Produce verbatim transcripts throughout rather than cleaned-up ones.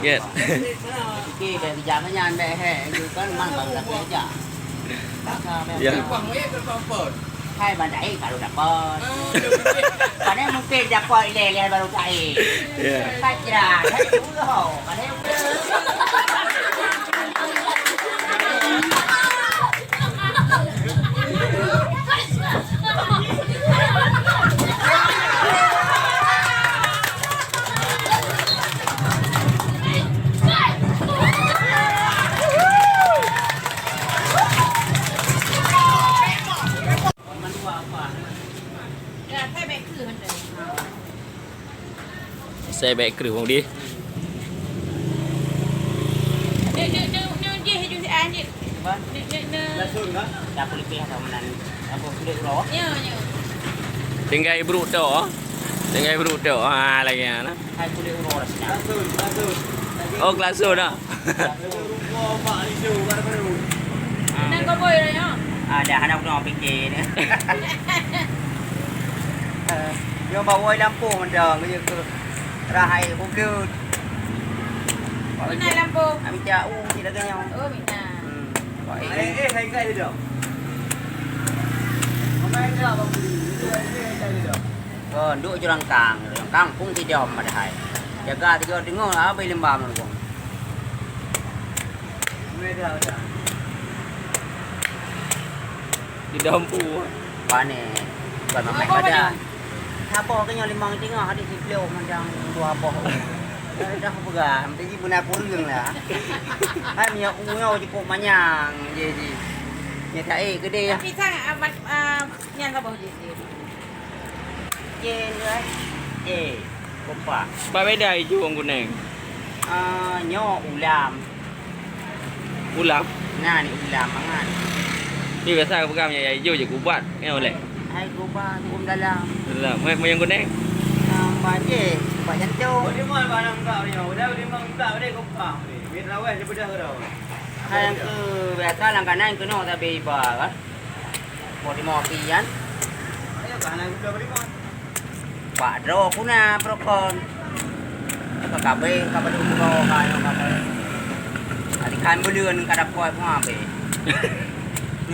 Get. Oke, bèk bijak nyan, bèk hèk. Itu kan memang baru dapat aja. Ya. Hai, bandai baru dapat. Padahal mungkin dapat ilèe-ilèe baru tahi. Ya. Kan kira, kan dulu. Padahal Saya baik kru, Bang Di. Neu, neu, neu, neu jih ju si Anjit. Apa? Neu, neu, neu. Langsung kah? Dah kulipih atau mana ni? Apa, kulit uroe? Ya, ya. Tinggai bruk tok, ah. Tinggai bruk tok. Ah, lagi ah, nah. Hai kulit uroe dah senyap. Langsung, langsung. Oh, kelasur dah. Nang koboi dah, ya? Ah, dah, anak udah fikir ni. Eh, dia bawa lampu mendang, dia ke rahai bukit. Mana lampu? Kami tak u, tidak kenyang. Oh, mina. Hmm. Wah, eh, eh, hai kai dia. Mana dia, Bang Budi? Dia, dia, hai kai dia. Oh, duk jurang kang, jurang kang pun sidom padahai. Jaga tiga deungoe, abéh lembam langsung. Di dalam pu. Pane. Bukan mamak pada. Saboh ke nyoe limong tingah, adik siploh macam dua boh. Dah peugah, mesti ji beuna kureueng lah. Hai minyak ungu jipok manyang je ji. Nyak taék gede ya. Tapi sang, ah, mat-, ah, nyan saboh ji. Jen, eh. Eh, kompak. Apa beda ijo ngon kuneng? Ah, nyoe ulam. Ulam? Nah, ni ulam mangat. Ni biasa aku pegang yang ijo je, kubat. Ni oleh. Hai kubat, um dalam. Dalam. Mai yang kuneng? Ah, banjir, kubat jantung. Boleh mal barang kau ni. Udah boleh mal kau ni, kompak ni. Mit raweh dia bedah kau. Hai yang ke biasa langkanan kena tapi iba kan. Mau di mopi kan? Ayo, kanan kita beri mal. Bak droe ku na peurokon. Ka kabeh, ka padum droe, ka nyoe, ka padum. Tadi kan buleuen ka dapoi pun habéh.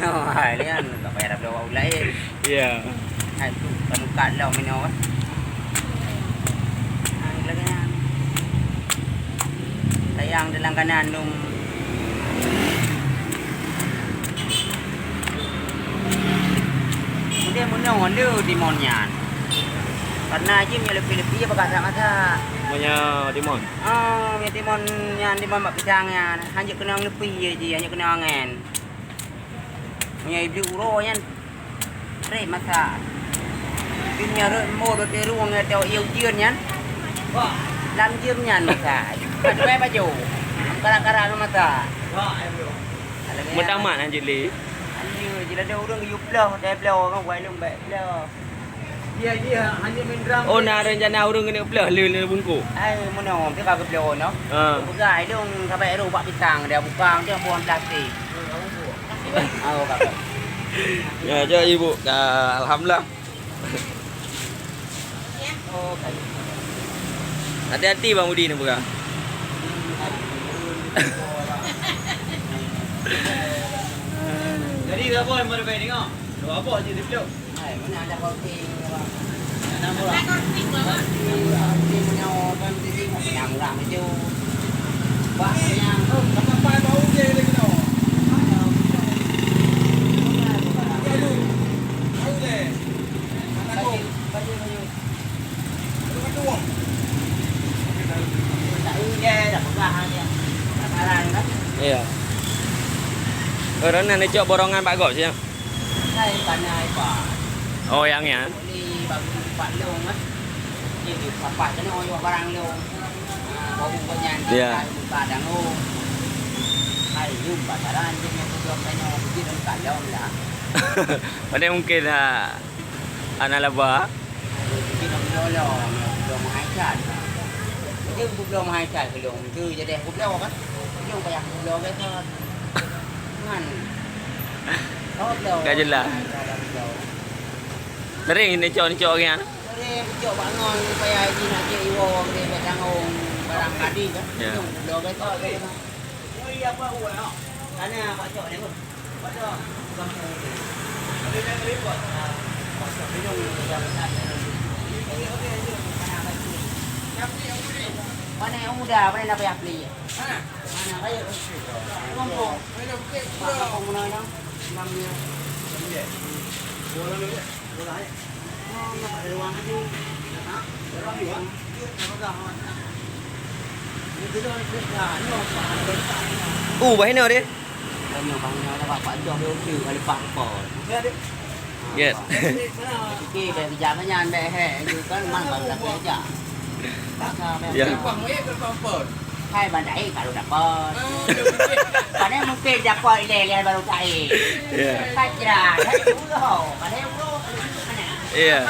Nyoe hai lian, ka payah dapoi wak ulai. Ya. Hai tu, kan ukat lom inoe kan. Hai lagi nyan. Sayang dalam kanan dum. Kemudian meunoe le timon nyan. Karena jih meunyoe leupie-leupie bagasak-gasak. Meunyoe timon? Ah, meunyoe timon nyan, timon bak pisang nyan, hanjeuet keunong leupie jih, hanjeuet keunong angén. Meunyoe iblih uroe nyan, Reh masak. Dunia rot mo do teru ngon teu ieu ujeuen nyan. Lam jeuem nyan masak. Pakai baju. Kara-kara ngon masak. Meudamat han jeuet lé. Anjir, jih ada ureueng geuyue ploh, dai ploh ngon wai lôn bèk ploh. Iya, iya, hanya main drum. Oh, na rencana ureueng keuneuk ploh lé, lé bungkôh. Ai, meunoe, pih ka geuploh noh. Ha. Peugah, ai lôn sabai roh bak pisang, dia buka, dia buang plastik. Oh, kakak. Ya, jok ibu. Ka, alhamdulillah. Hati-hati Bang Budi ni pegang. Jadi, apa yang baru kau tengok? Dua apa je dia peluk? Hai, mana ada korting, Bang? Ada murah. Ada korting, Bang. Korting punya orang di sini, punya murah macam. Bak yang, oh, dapat pai bau je dia kena. Aduh, bau je. Anak tu. Aduh, aduh. Aduh, aduh. Tak hujan, tak pegang aja. Tak saran, kan? Iya. Orang nak necok borongan Pak Gop siang. Hai, panas, Pak. Oh, yang ni, ah? Ni baru empat lông, ah. Ni, ni, papat kena oyok barang lông. Ah, baru banyak ni, ya. Buka dangong. Hai, jumpa barang, dia punya program tanya, dia dalam kalam lah. Mana mungkin, ha, anak laba? Dia nak bloe lông, bloe mahai cat. Dia bloe mahai cat ke lông, tu jadi aku bloe kan. Dia payah aku bloe ke kan. Ngan. Oh, bloe. Ka jelas. Sering ni cok-cok kan? Sering cok bangon, payah haji nak cek iwo, dia tak tanggung. Orang tadi kan. Ya. Dua belas tu. Oh iya apa buat? Tanya Pak Cok ni. Pak Cok. Kampung ni. Mana yang muda, mana nak payah beli? Mana kaya? Kelompok. Mana yang? Enam dia. Bola ni. Bola ya. Uh, bah inoe deh. Kami kami ada bapak jawab dia okey kali pak repot. Yes. Okey, dah kerja kan nyan dah he. Itu kan mang baru dah kerja. Masa Ya. Hai bandai baru dapat. Pada mungkin dapat ilé-ilé baru tahi. Ya. Kan kira, hai dulu. Pada dulu. Iya.